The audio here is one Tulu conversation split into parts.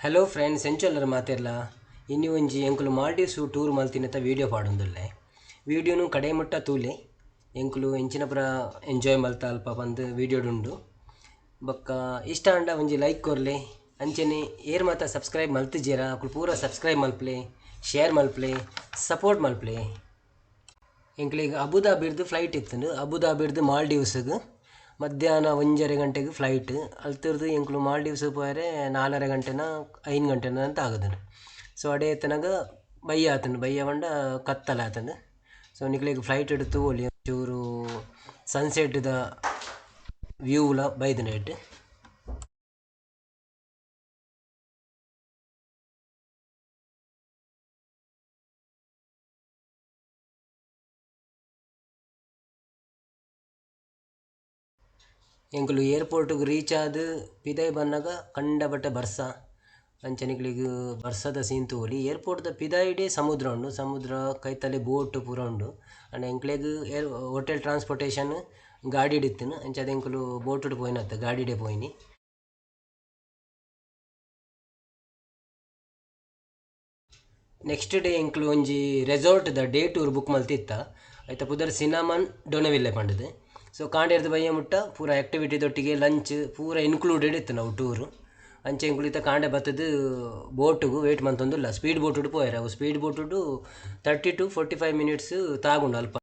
ಹಲೋ ಫ್ರೆಂಡ್ಸ್, ಎಂಚೊಲ್ಲರ್ ಮಾತೆರ್ಲ? ಇನಿ ಒಂಜಿ ಎಂಕುಲು ಮಾಲ್ಡೀವ್ಸ್ ಟೂರ್ ಮಲ್ತಿನತ ವೀಡಿಯೋ ಪಾಡೊಂದುಲ್ಲೆ. ವೀಡಿಯೋನು ಕಡೆ ಮುಟ್ಟ ತೂಲೆ. ಎಂಕುಲು ಎಂಚಿನ ಪೂರ ಎಂಜಾಯ್ ಮಲ್ತ ಅಲ್ಪ ಪಂದ್ ವೀಡಿಯೋಡುಂಡು. ಬೊಕ್ಕ ಇಷ್ಟ ಆಂಡ ಒಂಜಿ ಲೈಕ್ ಕೊರ್ಲೆ. ಅಂಚನೆ ಏರ್ ಮಾತ ಸಬ್ಸ್ಕ್ರೈಬ್ ಮಲ್ತಿಜೆರ ಅಕುಲು ಪೂರ ಸಬ್ಸ್ಕ್ರೈಬ್ ಮಲ್ಪುಲೆ, ಶೇರ್ ಮಲ್ಪುಲೆ, ಸಪೋರ್ಟ್ ಮಲ್ಪುಲೆ. ಎಂಕ್ಲೆಗ್ ಅಬುದಾಬಿರ್ದ್ ಫ್ಲೈಟ್ ಇತ್ತ್ಂಡ್. ಅಬುದಾಬಿರ್ದ್ ಮಾಲ್ಡೀವ್ಸ್ಗ್ ಮಧ್ಯಾಹ್ನ 1:30 ಗಂಟೆಗ್ ಫ್ಲೈಟ್. ಅಲ್ತಿರ್ದ್ ಎಂಕುಲು ಮಾಲ್ಡೀವ್ಸ್ ಪೋಯೆರೆ 4:30 ಗಂಟೆನ 5 ಗಂಟೆನ ಅಂತ ಆಗುದುಂಡು. ಸೊ ಅಡೆ ಎತ್ತುನಗ ಬಯ್ಯ ಆತುಂಡು. ಬಯ್ಯ ಪಂಡ ಕತ್ತಲೆ ಆತುಂಡು. ಸೊ ನಿಕ್ಲೆಗ್ ಫ್ಲೈಟ್ ಡ್ ತೂವೊಲಿ ಚೂರು ಸನ್ಸೆಟ್ ದ ವ್ಯೂ ಲ ಬೈದ್ಂಡ್ ಐಟ್. ಎಂಕುಲು ಏರ್ಪೋರ್ಟ್ ಗ್ ರೀಚ್ ಆದ್ ಪಿದಯಿ ಬನ್ನಗ ಕಂಡಪಟ್ಟೆ ಬರ್ಸ. ಅಂಚ ನಿಕ್ಲೆಗ್ ಬರ್ಸದ ಸೀನ್ ತೂವೊಲಿ. ಏರ್ಪೋರ್ಟ್ ದ ಪಿದಾಯಿಡೆ ಸಮುದ್ರ ಉಂಡು. ಸಮುದ್ರ ಕೈತಲೆ ಬೋಟ್ ಪೂರ ಉಂಡು. ಆಂಡ ಎಂಕ್ಲೆಗ್ ಏರ್ ಹೋಟೆಲ್ ಟ್ರಾನ್ಸ್ಪೋರ್ಟೇಷನ್ ಗಾಡಿಡ್ ಇತ್ತಿನ ಅಂಚಾದ್ ಎಂಕುಲು ಬೋಟ್ ಡ್ ಪೋಯಿನತ್ತ್ ಗಾಡಿಡೆ ಪೋಯಿನಿ. ನೆಕ್ಸ್ಟ್ ಡೇ ಎಂಕ್ಲು ಒಂಜಿ ರೆಸಾರ್ಟ್ ದ ಡೇ ಟೂರ್ ಬುಕ್ ಮಲ್ತಿತ್ತ. ಐತ ಪುದರ್ ಸಿನಮನ್ ಡೊನವಿಲ್ಲೆ ಪಂಡುದು. ಸೊ ಕಾಂಡೆರ್ದ್ ಬಯ್ಯ ಮುಟ್ಟ ಪೂರ ಆಕ್ಟಿವಿಟಿ ದೊಟ್ಟಿಗೆ ಲಂಚ್ ಪೂರ ಇನ್ಕ್ಲೂಡೆಡ್ ಇತ್ತಿನ ಅವು ಟೂರ್. ಅಂಚ ಎಂಕುಲು ಇತ್ತೆ ಕಾಂಡೆ ಬತ್ತುದು ಬೋಟುಗು ವೇಟ್ ಮಂತೊಂದುಲ್ಲ. ಸ್ಪೀಡ್ ಬೋಟುಡು ಪೋಯೆರೆ ಅವು ಸ್ಪೀಡ್ ಬೋಟುಡು 30 ಟು 45 ಮಿನಿಟ್ಸ್ ತಾಗುಂಡು ಅಲ್ಪ.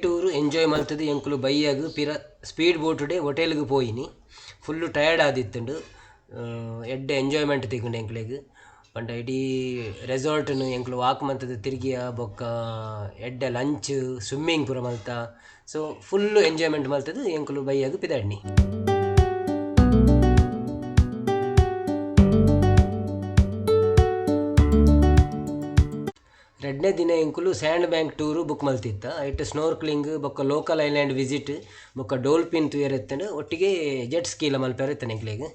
ಟೂರ್ ಎಂಜಾಯ್ ಮಲ್ತದು ಎಂಕುಲು ಬಯ್ಯಗ್ ಪಿರ ಸ್ಪೀಡ್ ಬೋಟುಡೆ ಹೋಟೆಲ್ಗ್ ಪೋಯಿನಿ. ಫುಲ್ಲು ಟಯರ್ಡ್ ಆದಿತ್ತುಂಡು. ಎಡ್ಡೆ ಎಂಜಾಯ್ಮೆಂಟ್ ತಿಕ್ಕುಂಡು ಎಂಕ್ಲೆಗ್. ಪಂಡ ಇಡೀ ರೆಸಾರ್ಟ್ ನು ಎಂಕುಲು ವಾಕ್ ಮಂತುದು ತಿರ್ಗಿಯ ಬೊಕ್ಕ ಎಡ್ಡೆ ಲಂಚ್ ಸ್ವಿಮ್ಮಿಂಗ್ ಪೂರ ಮಲ್ತ. ಸೊ ಫುಲ್ ಎಂಜಾಯ್ಮೆಂಟ್ ಮಲ್ತದು ಎಂಕುಲು ಬಯ್ಯಗ್ ಪಿದಾಡ್ನಿ. ರಡ್ಡನೇ ದಿನ ಎಂಕುಲು ಸ್ಯಾಂಡ್ ಬ್ಯಾಂಕ್ ಟೂರ್ ಬುಕ್ ಮಲ್ತಿತ್ತ. ಐಟ್ ಸ್ನೋರ್ಕ್ಲಿಂಗ್ ಬೊಕ್ಕ ಲೋಕಲ್ ಐಲ್ಯಾಂಡ್ ವಿಸಿಟ್ ಬೊಕ್ಕ ಡೋಲ್ಫಿನ್ ತೂಯೆರೆ ಇತ್ತುಂಡು. ಒಟ್ಟಿಗೆ ಜೆಟ್ ಸ್ಕೀಲ ಮಲ್ಪೆರೆ ಇತ್ತುಂಡು ಎಂಕ್ಲೆಗ್.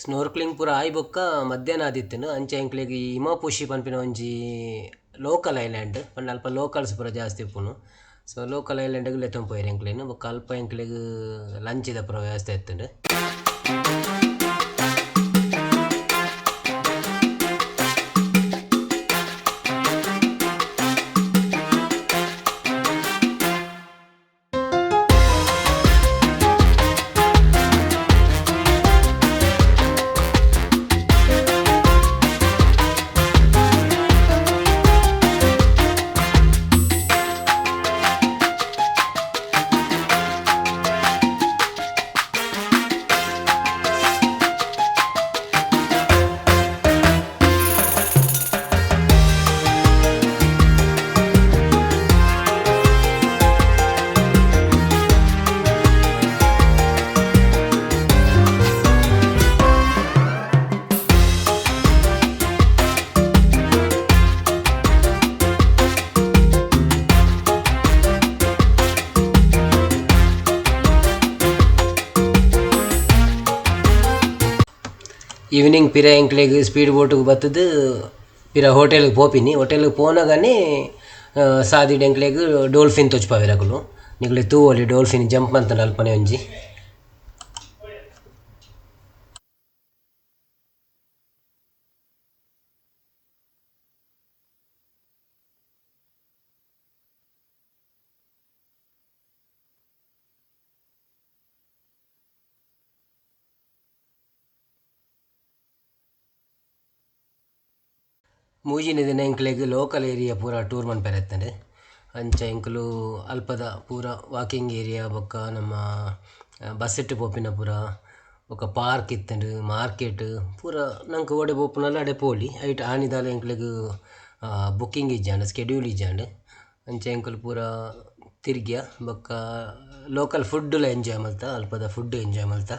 ಸ್ನೋರ್ಕ್ಲಿಂಗ್ ಪೂರ ಆಯಿ ಬೊಕ್ಕ ಮಧ್ಯಾಹ್ನ ಆದಿತ್ತುಂಡು. ಅಂಚ ಎಂಕ್ಲೆಗ್ ಈ ಇಮಾಪುಷಿ ಪನ್ಪಿನ ಒಂಜಿ ಲೋಕಲ್ ಐಲ್ಯಾಂಡ್ ಪಂಡ ಅಲ್ಪ ಲೋಕಲ್ಸ್ ಪೂರ ಜಾಸ್ತಿ ಉಪ್ಪುನು. ಸೊ ಲೋಕಲ್ ಐಲ್ಯಾಂಡ್ ಲೆತ್ತೊಂದು ಪೋಯೆರ್ ಎಂಕ್ಲೆನ್. ಬೊಕ್ಕ ಅಲ್ಪ ಎಂಕ್ಲೆಗ್ ಲಂಚಿದ ಪೂರ ವ್ಯವಸ್ಥೆ ಇತ್ತುಂಡು. ಈವ್ನಿಂಗ್ ಪಿರ ಎಂಕ್ಲೆಗ್ ಸ್ಪೀಡ್ ಬೋಟುಗು ಬತ್ತುದು ಪಿರ ಹೋಟೆಲ್ಗ್ ಪೋಪಿನಿ. ಹೋಟೆಲ್ಗ್ ಪೋನಗನೆ ಸಾದಿಡ್ ಎಂಕ್ಲೆಗ್ ಡೋಲ್ಫಿನ್ ತೋಜ್ಪಾವೆರ್ ಅಕುಲು. ನಿಕುಲು ತೂವೊಲಿ ಡೋಲ್ಫಿನ್ ಜಂಪ್ ಮಂತುಂಡು ಅಲ್ಪನೆ ಒಂಜಿ. ಮೂಜಿನೆ ದಿನ ಎಂಕ್ಲೆಗ್ ಲೋಕಲ್ ಏರಿಯಾ ಪೂರ ಟೂರ್ ಮನ್ಪೆರೆ ಇತ್ತ್ಂಡ್. ಅಂಚ ಎಂಕುಲು ಅಲ್ಪದ ಪೂರ ವಾಕಿಂಗ್ ಏರಿಯಾ ಬೊಕ್ಕ ನಮ್ಮ ಬಸ್ಸ್ ಟ್ ಪೋಪಿನ ಪೂರ ಬೊಕ್ಕ ಪಾರ್ಕ್ ಇತ್ತ್ಂಡ್ ಮಾರ್ಕೆಟ್ ಪೂರ ನಂಕ್ ಓಡೆ ಪೋಪುನಲ ಅಡೆ ಪೋಲಿ. ಐಟ್ ಆನಿದಾಲ ಎಂಕ್ಲೆಗ್ ಬುಕ್ಕಿಂಗ್ ಇಜ್ಜಾಂಡ್ ಸ್ಕೆಡ್ಯೂಲ್ ಇಜ್ಜಾಂಡ್. ಅಂಚ ಎಂಕುಲು ಪೂರ ತಿರ್ಗಿಯ ಬೊಕ್ಕ ಲೋಕಲ್ ಫುಡ್ ಲ ಎಂಜಾಯ್ ಮಲ್ತ ಅಲ್ಪದ ಫುಡ್ ಎಂಜಾಯ್ ಮಲ್ತ.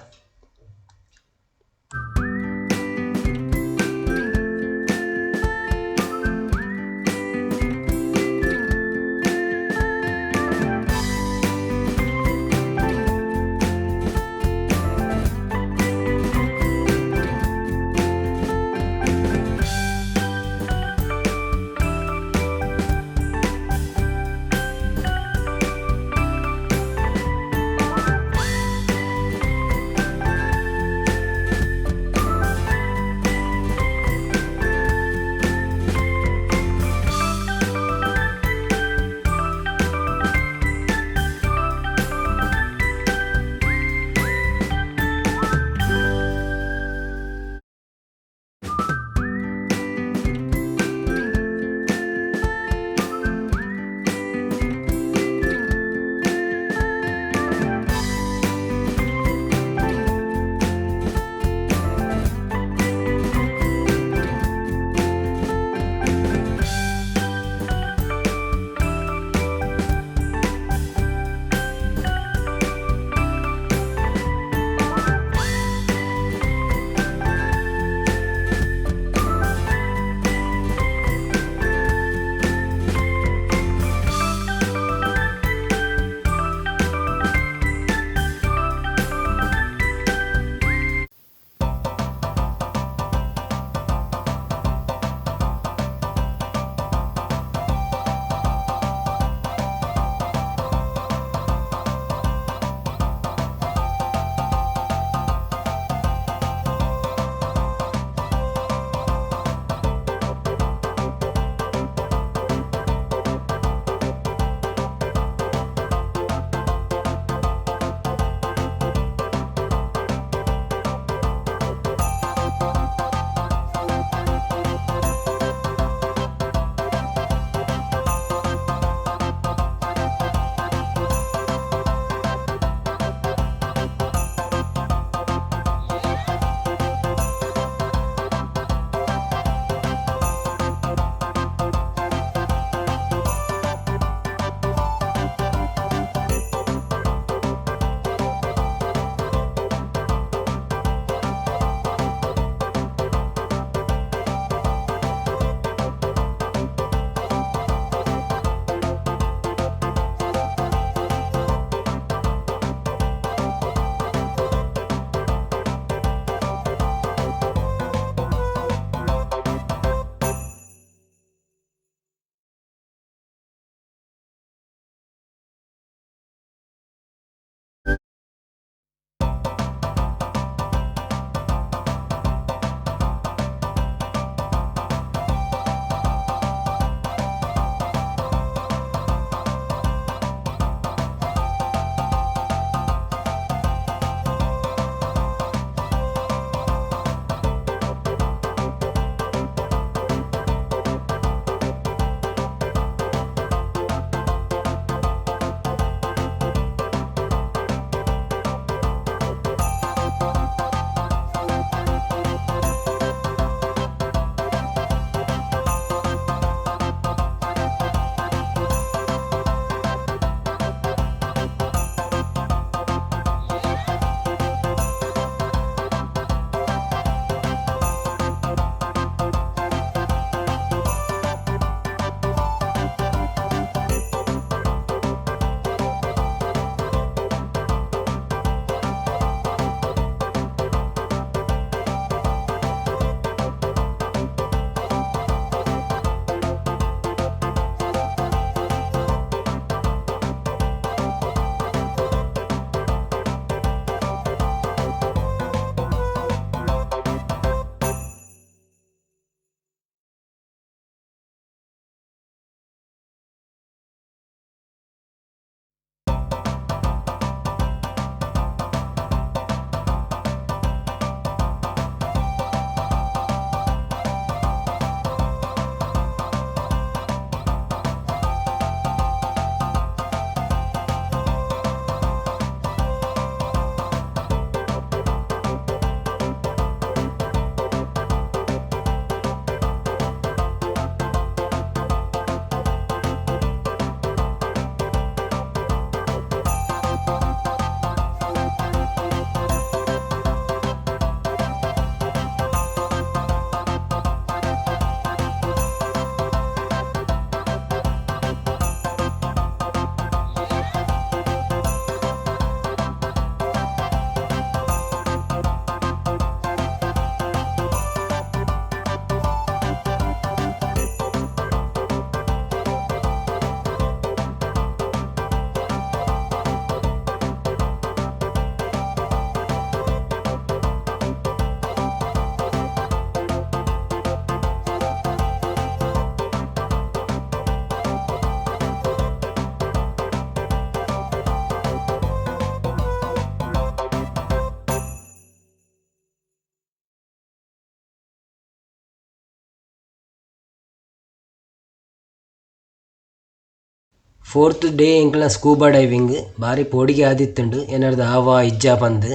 ಫೋರ್ತ್ ಡೇ ಎಂಕ್ಲ ಸ್ಕೂಬಾ ಡೈವಿಂಗ್ ಬಾರಿ ಪೋಡಿಗೆ ಆದಿತ್ತುಂಡು. ಏನಾರ್ದ ಆವಾ ಇಜ್ಜಾ ಪಂದ್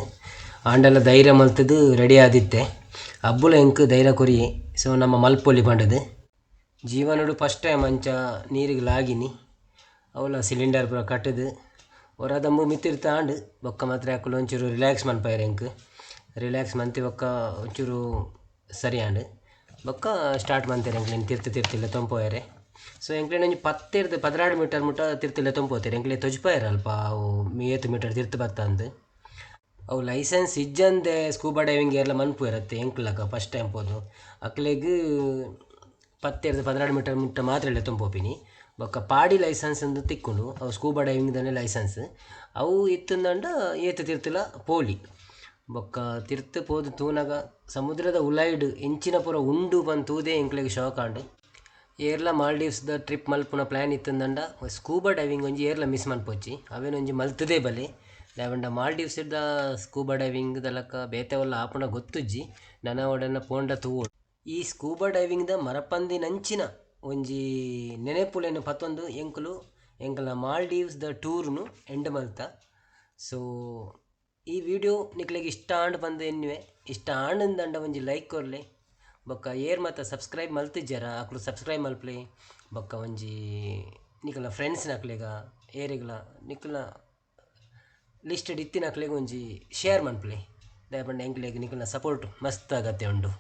ಆಂಡಲ ಧೈರ್ಯ ಮಲ್ತುದು ರೆಡಿ ಆದಿತ್ತೆ. ಅಬ್ಬುಲ ಎಂಕ್ ಧೈರ್ಯ ಕೊರಿಯೆ, ಸೊ ನಮ್ಮ ಮಲ್ಪೊಲಿ ಪಂಡುದು. ಜೀವನಡು ಫಸ್ಟ್ ಟೈಮ್ ಅಂಚ ನೀರಿಗೆ ಲಾಗಿನಿ. ಅವಲ ಸಿಲಿಂಡರ್ ಪೂರ ಕಟ್ಟುದು ಒರ ದಂಬು ಮಿತ್ತಿರ್ತಾಂಡ್ ಬೊಕ್ಕ ಮಾತ್ರ ಅಕುಲು ಒಂಚೂರು ರಿಲ್ಯಾಕ್ಸ್ ಮನ್ಪಾಯೆರ್ ಎಂಕ್. ರಿಲ್ಯಾಕ್ಸ್ ಮಂತಿ ಬೊಕ್ಕ ಒಂಚೂರು ಸರಿ ಆಂಡ್. ಬೊಕ್ಕ ಸ್ಟಾರ್ಟ್ ಮಂತೆರ್ ಎಂಕ್ಲೆನ್ ತಿರ್ತು ತಿರ್ತು ಲೆತ್ತೊಂದು ಪೋಯೆರೆ. ಸೊ ಎಂಕ್ಲೆನ ಒಂಜಿ 10 ರ್ದ್ 12 ಮೀಟರ್ ಮುಟ್ಟ ತಿರ್ತು ಲೆತ್ತೊಂದು ಪೋತೆರ್. ಎಂಕ್ಲೆ ತೊಜ್ಪಾಯೆರ್ ಅಲ್ಪ ಅವು ಏತ್ ಮೀಟರ್ ತಿರ್ತು ಬತ್ತಂದ್. ಅವು ಲೈಸೆನ್ಸ್ ಇಜ್ಜಂದೆ ಸ್ಕೂಬಾ ಡೈವಿಂಗ್ ಏರ್ಲ ಮನ್ಪುವೆರತ್ತೆ, ಎಂಕ್ಲಕ ಫಸ್ಟ್ ಟೈಮ್ ಪೋದು ಅಕ್ಲೆಗ್ 10 ರ್ದ್ 12 ಮೀಟರ್ ಮುಟ್ಟ ಮಾತ್ರ ಲೆತ್ತೊಂದು ಪೋಪಿನಿ. ಬೊಕ್ಕ ಪಾಡಿ ಲೈಸೆನ್ಸ್ ಅಂದ್ ತಿಕ್ಕುಂಡು, ಅವು ಸ್ಕೂಬಾ ಡೈವಿಂಗ್ ದನೆ ಲೈಸೆನ್ಸ್. ಅವು ಇತ್ತುಂದಂಡ ಏತ್ ತಿರ್ತುಲ ಪೋಲಿ. ಬೊಕ್ಕ ತಿರ್ತು ಪೋದು ತೂನಗ ಸಮುದ್ರದ ಉಲೈಡ್ ಎಂಚಿನ ಪೂರ ಉಂಡು ಪಂದ್ ತೂದೇ ಎಂಕ್ಲೆಗ್ ಶಾಕ್ ಆಂಡ್. ಏರ್ಲ ಮಾಲ್ಡೀವ್ಸ್ ದ ಟ್ರಿಪ್ ಮಲ್ಪುನ ಪ್ಲಾನ್ ಇತ್ತುಂದಂಡ ಸ್ಕೂಬಾ ಡೈವಿಂಗ್ ಒಂಜಿ ಏರ್ಲ ಮಿಸ್ ಮನ್ಪೊಚ್ಚಿ, ಅವೆನ್ ಒಂಜಿ ಮಲ್ತುದೇ ಬಲೆ. ದಾಯೆ ಮಾಲ್ಡೀವ್ಸ್ ದ ಸ್ಕೂಬಾ ಡೈವಿಂಗ್ ದಲಕ ಬೇತೆ ಒಲ್ಲ ಆಪುನ ಗೊತ್ತುಜ್ಜಿ, ನನ ಒಡನ ಪೋಂಡ ತೂವೊಡು. ಈ ಸ್ಕೂಬಾ ಡೈವಿಂಗ್ ದ ಮರಪಂದಿನಂಚಿನ ಒಂಜಿ ನೆನೆಪುಲೆನ್ ಪತೊಂದು ಎಂಕುಲು ಎಂಕಲ್ನ ಮಾಲ್ಡೀವ್ಸ್ ದ ಟೂರ್ ನು ಎಂಡ್ ಮಲ್ತ. ಸೊ ಈ ವಿಡಿಯೋ ನಿಕ್ಲೆಗ್ ಇಷ್ಟ ಆಂಡ್ ಪಂದ್ ಎನ್ನುವೆ. ಇಷ್ಟ ಆಂಡ್ ಒಂಜಿ ಲೈಕ್ ಕೊರ್ಲೆ. ಬೊಕ್ಕ ಏರ್ ಮಾತ ಸಬ್ಸ್ಕ್ರೈಬ್ ಮಲ್ತಿಜ್ಜರ ಅಕುಲು ಸಬ್ಸ್ಕ್ರೈಬ್ ಮಲ್ಪಲೆ. ಬೊಕ್ಕ ಒಂಜಿ ನಿಕಲ್ನ ಫ್ರೆಂಡ್ಸ್ ನಕ್ಲೆಗ ಏರೆಗ್ಲ ನಿಕಲ್ನ ಲಿಸ್ಟ್ ಇತ್ತಿನಕ್ಲೆಗ್ ಒಂಜಿ ಶೇರ್ ಮನ್ಪಲೆ. ದಾಯೆ ಪಂಡ ಎಂಕ್ಲೆಗ್ ನಿಕಲ್ನ ಸಪೋರ್ಟ್ ಮಸ್ತ್ ಅಗತ್ಯ ಉಂಡು.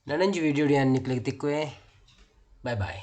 ನನೊಂಜಿ ವಿಡಿಯೋ ಯಾನ್ ನಿಕ್ಲೆಗ್ ತಿಕ್ಕುವೆ. Boy boy.